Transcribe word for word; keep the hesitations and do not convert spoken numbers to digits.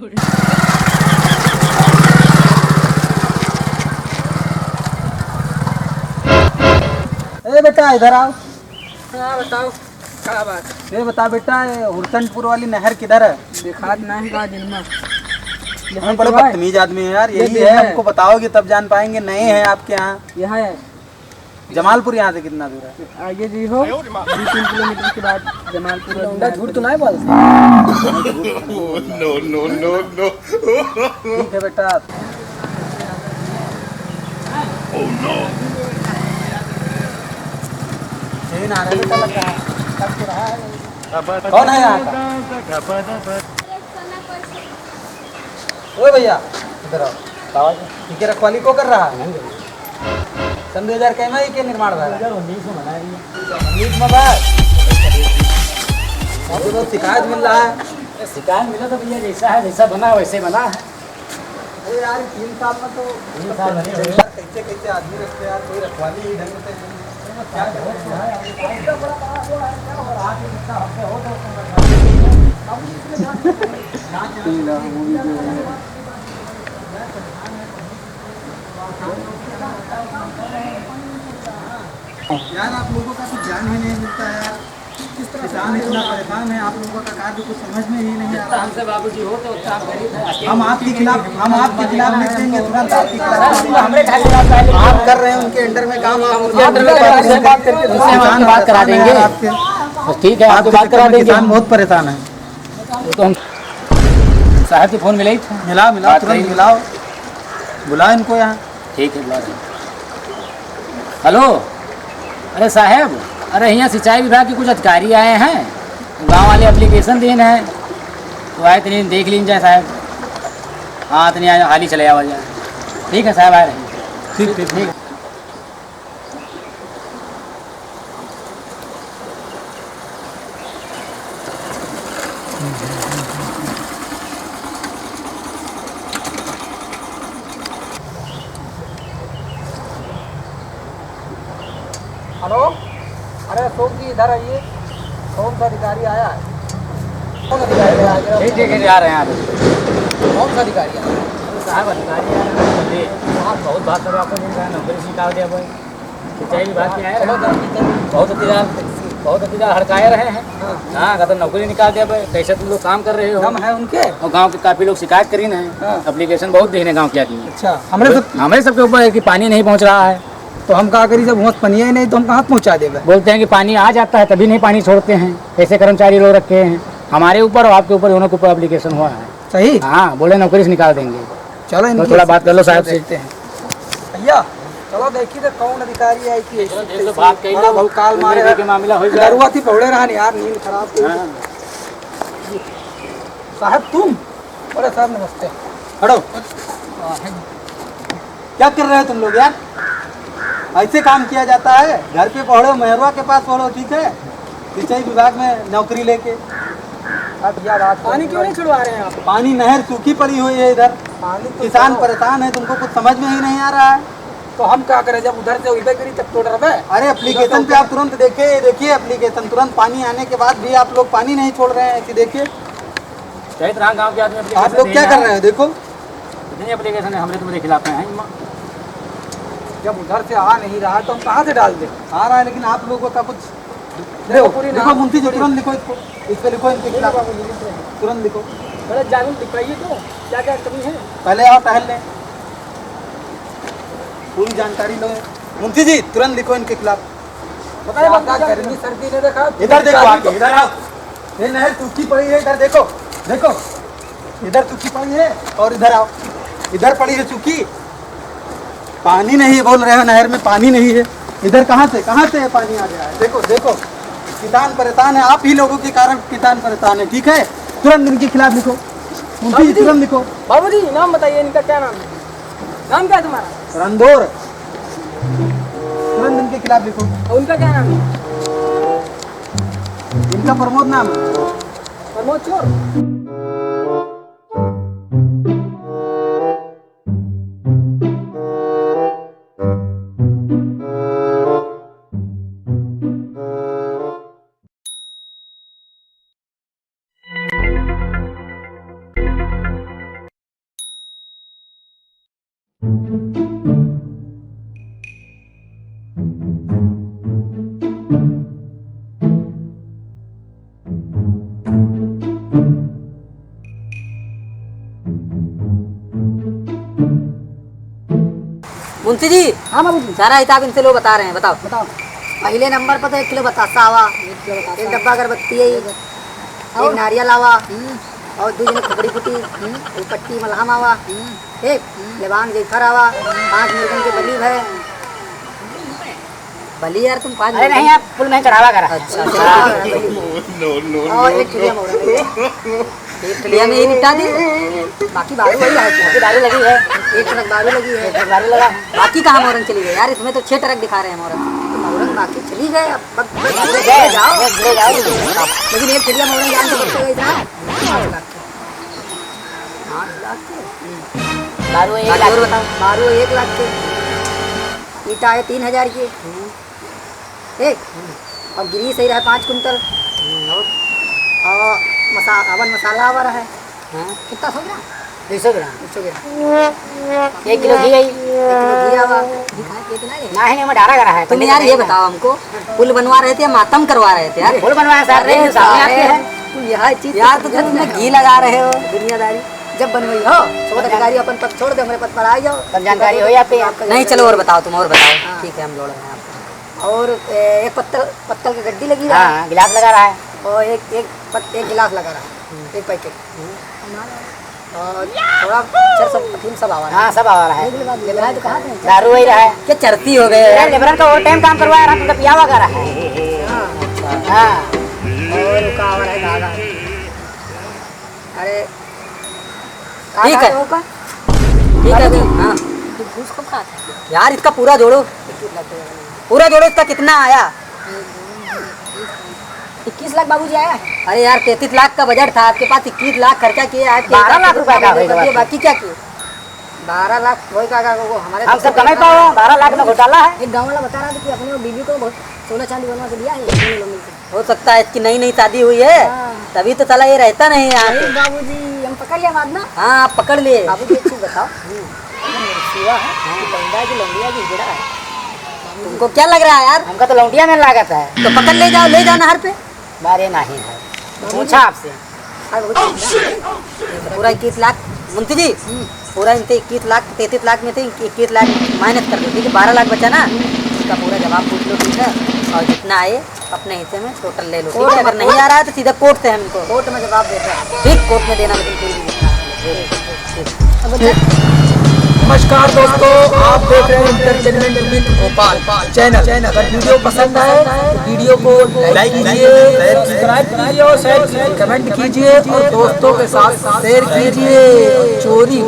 ए बेटा, इधर आओ। हाँ, बताओ, का बात? ये बता बेटा, ये हुरचंदपुर वाली नहर किधर है? देखात नाही का दिन में। हमें बड़े बदतमीज आदमी है यार, ये यही है, हमको बताओगे तब जान पाएंगे, नए हैं आपके यहाँ। यहाँ है। जमालपुर यहाँ से कितना दूर है? आगे जी हो, दो तीन किलोमीटर के बाद जमालपुर। लौंडा झूठ तो नहीं बोलते। No, no, no, no। ठीक है बेटा। Oh, no। ट्रेन आ रहा है बेटा, लग रहा है। लग तो रहा है। कौन है यहाँ का? ओए भैया, इधर आओ। ठीक है, रखवाली को कर रहा है? सन दो हजार कै में ही के निर्माण भा रहा है? दो हजार उन्नीस में बना है ये। उन्नीस में बा? मुझे तो शिकायत मिल रहा है। अरे शिकायत मिला तो भैया, जैसा है, जैसा बना वैसे बना है। अरे यार, तीन साल में तो तीन साल नहीं हुए। कैसे, कैसे आदमी रखते हैं यार, कोई रखवाली ही ढंग से नहीं। क्या कर रहे हैं यार? यार, आप लोगों का तो ध्यान ही नहीं मिलता यार। किसान इतना परेशान है, आप लोगों का कार्य कुछ समझ में ही नहीं आ रहा। हमसे बाबूजी हो तो काम करिए। हम आपके खिलाफ, हम आपके खिलाफ लिख देंगे तुरंत, आपके खिलाफ। हमरे खिलाफ आप कर रहे हैं उनके अंडर में काम, आप उनके अंडर में बात करेंगे, उनसे हम बात करा देंगे। बस ठीक है, आपको बात करा देंगे। किसान बहुत परेशान है। वो तो हम साहब के फोन मिलाई था। मिलाओ, मिलाओ, तुरंत मिलाओ, बुलाओ इनको यहाँ। ठीक है, बुला रहे हैं। हेलो, अरे साहब, अरे यहाँ सिंचाई विभाग के कुछ अधिकारी आए हैं, गाँव वाले एप्लीकेशन देन है, तो आए तनी देख लीन जाए साहब। हाँ, तनी हाली चले आवा जाए। ठीक है साहब, आ रहे हैं। ठीक, ठीक, ठीक। हेलो, अरे अशोक जी, इधर आइए। कौन सा अधिकारी आया है? कौन अधिकारी आया है? ठीक, ठीक है, जा रहे हैं आप। कौन सा अधिकारी आया है? अरे साहब, अधिकारी आया है, जी। साहब, बहुत बात करो, आपको नहीं कहा, नौकरी से निकाल दिया भाई। सिंचाई विभाग के आए हैं। बहुत अतिदार, बहुत अतिदार हड़काए रहे हैं। हाँ। हाँ, कहते नौकरी निकाल दिया भाई, कैसे तुम लोग काम कर रहे हो? दम है उनके? और गाँव के काफी लोग शिकायत करी हैं। हाँ। एप्लीकेशन बहुत देने गाँव के आदमी। अच्छा, हमरे सब हमरे सबके ऊपर है कि पानी नहीं पहुँच रहा है। तो हम का करी, जब वहाँ पनिया ही नहीं तो हम कहाँ पहुँचा देबे? बोलते हैं कि पानी आ जाता है तभी नहीं पानी छोड़ते हैं, ऐसे कर्मचारी लोग रखे हैं। हमारे ऊपर और आपके ऊपर, दोनों के ऊपर एप्लीकेशन हुआ है। सही? हाँ, बोले नौकरी से निकाल देंगे। चलो, तो इनकी थोड़ा बात कर लो साहब से। देखते हैं। भैया, चलो देखी तो कौन अधिकारी है कि ऐसी चलो, देख लो, तैसी बात कर लो। बड़ा बहुकाल मारे है। के मामला हो जाए। दरुआ थी पहुड़े रहन यार, नींद खराब थी। हाँ। साहब तुम? बड़े साहब नमस्ते। हटो। क्या कर रहे हो तुम लोग यार? ऐसे काम किया जाता है? घर पे पढ़ो, मेहरवा के पास पढ़ो, ठीक है? सिंचाई विभाग में नौकरी लेके। अब क्या बात, पानी क्यों नहीं छुड़वा रहे हैं आप? पानी, नहर सूखी पड़ी हुई है इधर। पानी तो किसान परेशान है, तुमको कुछ समझ में ही नहीं आ रहा है। तो हम क्या करें, जब उधर से उधर गिरी तब तो डरबे। अरे एप्लीकेशन पे आप तुरंत देखिए, देखिए एप्लीकेशन, तुरंत पानी आने के बाद भी आप लोग पानी नहीं छोड़ रहे हैं। ऐसे देखिए। कई तरह गाँव के आदमी आप लोग क्या कर रहे हैं? देखो, कितनी एप्लीकेशन है हमरे तुम्हारे खिलाफ में है। जब उधर से आ नहीं रहा है तो हम कहाँ से डाल दें? आ रहा है, लेकिन आप लोगों का कुछ देखो, पूरी देखो, नाम मुंशी जी, तुरंत लिखो इसको, इस पे लिखो इनके खिलाफ, तुरंत लिखो। पहले जामिन दिखाइए तो क्या क्या कमी है? पहले आओ, टहल ले, पूरी जानकारी लो। मुंशी जी, तुरंत लिखो इनके खिलाफ। बताइए, ज्यादा गर्मी सर्दी ने देखा, इधर देखो आके, इधर आओ। ये नहर सूखी पड़ी है, इधर देखो, देखो, इधर सूखी पड़ी है और इधर आओ, इधर पड़ी है सूखी। पानी नहीं बोल रहे हो, नहर में पानी नहीं है। इधर कहाँ से, कहाँ से ये पानी आ गया है? देखो, देखो, किसान परेशान है, आप ही लोगों के कारण किसान परेशान है, ठीक है? तुरंत इनके खिलाफ लिखो, उनकी बाबूजी, तुरंत लिखो। बाबूजी, नाम बताइए इनका, क्या नाम है? नाम क्या है तुम्हारा? रणधोर। तुरंत इनके खिलाफ लिखो। और उनका क्या नाम है? इनका प्रमोद नाम है। प्रमोद चोर। जी। हाँ बाबूजी। सारा हिसाब इनसे लो, बता रहे हैं, बताओ। बताओ। पहले नंबर पर तो एक किलो बतासा आवा, एक किलो बतासा। एक डब्बा अगरबत्ती है, और? एक नारियल आवा, हम्म। और दो जने खोपड़ी फूटी, हम्म। एक पट्टी मलहम आवा, हम्म। एक हम्म। लेबान जैफर आवा, पाँच मुर्गन के बली भय। बली यार, तुम पाँच अरे मुर्गन नहीं, आप पुल में चढ़ावा करा। अच्छा, अच्छा। और एक ठिलिया मौरा। एक ठिलिया में ही निपटा दी। बाकी बारू वही है, बाकी बारू लगी है। एक ट्रक बारू लगी है। एक ट्रक बारू लगा। बाकी कहाँ मोरन चली गई यार? इसमें तो छह ट्रक दिखा रहे हैं मोरन। तो मोरन बाकी चली गए, अब बस ले जाओ। ले जाओ। लेकिन एक ठिलिया मोरन जान तो बच गई इतना। पाँच लाख के। पाँच लाख के? बारू एक बाकी लाख और के। बताओ। बारू एक लाख के। ईटा है तीन हजार की। हम्म। ठीक। हम्म। और गिरी सही रहा पाँच कुंटल। हम्म, और? और मसा-, अवन मसाला आवा रहा है। हाँ। कितना सौ ग्राम? दो सौ ग्राम। दो सौ ग्राम। एक किलो घी आई। एक किलो घी आवा। घी खाए पिए के ना ले। ना है, नहीं, मैं डारा करा है, तुम पहले यार ये बताइए ना। बताओ हमको, पुल बनवा रहे थे या मातम करवा रहे थे यार? पुल बनवाया साहब, अरे रेल सामने आती है। साहब, तुम यह चीज यार, तो तुमने घी लगा रहे हो, दुनियादारी। जब बनवाई हो, छोड़ अधिकारी अपन पद छोड़ दे, हमारे पद पर आ जाओ। तब जानकारी हो जाती है। आपका नहीं, चलो और बताओ, तुम और बताओ। हाँ। ठीक है, हम जोड़ रहे हैं आपको। और, ए, एक पत्तल, पत्तल की गड्डी लगी रहा है। हाँ, गिलास लगा रहा है। और एक, एक पत-, एक गिलास लगा रहा है, हम्म। एक पैकेट। हम्म। और थोड़ा छर सब, अफीम सब आवा रहा है। हाँ, सब आवा रहा है। लेकिन बात ये तो कहा थे। दारू वही रहा है। क्या चरती हो गए अरे, यार? लेबरन का ओवर टाइम काम करवा रहा है, तुमको पियावा कर रहा है। हाँ। हाँ। और का आवा रहा है, धागा। अरे, ठीक है। ठीक है, हाँ। तू घूस कब खात है? यार, इसका पूरा जोड़ो। पूरा जोड़ो, इसका कितना आया? इक्कीस लाख बाबूजी आया है। अरे यार, तैंतीस लाख का बजट था आपके पास, इक्कीस लाख खर्चा किए, आज बारह लाख रुपया का होएगा बाकी। बाकी क्या किए? बारह लाख होई का, का, वो हमारे हम सब कमाई पाओ, बारह लाख में घोटाला है। एक गाँव वाला बता रहा था कि अपने वो बीबी को बहुत सोना चांदी बनवा के दिया है, दोनों लोग मिलकर। हो सकता है इसकी नई नई शादी हुई है, हाँ। तभी तो साला ये रहता नहीं है यहाँ पे। अरे बाबूजी, हम पकड़ लिया बात ना। हाँ, आप पकड़ लिए। बाबूजी, एक चीज बताओ, हम्म। ये मुर्शिया है, हाँ। लौंडा की लौंडिया की हिजड़ा है। तुमको क्या लग रहा है यार? हमका तो लौंडिया में लागत है। तो पकड़ ले जाओ, ले जाओ नहर पे। बारे नहीं है, पूछा आपसे। हाँ, वो तो पूरा इक्कीस लाख, मुंशी जी, हम्म। पूरा इनसे इक्कीस लाख, तैंतीस लाख में से इक्कीस लाख माइनस कर दो, ठीक है, बारह लाख बचा ना, इसका पूरा जवाब पूछ लो, ठीक है, और जितना आए अपने हिस्से में टोटल ले लो, ठीक है, अगर नहीं आ रहा है तो सीधा कोर्ट से हम इनको कोर्ट में जवाब देते हैं। ठीक, कोर्ट में देना, लेकिन फिर भी जितना है। नमस्कार दोस्तों, आप देख रहे हैं Entertainment with Gopal channel। अगर वीडियो पसंद आए तो वीडियो को like कीजिए, subscribe कीजिए और share कीजिए, comment कीजिए और दोस्तों के साथ share कीजिए। चोरी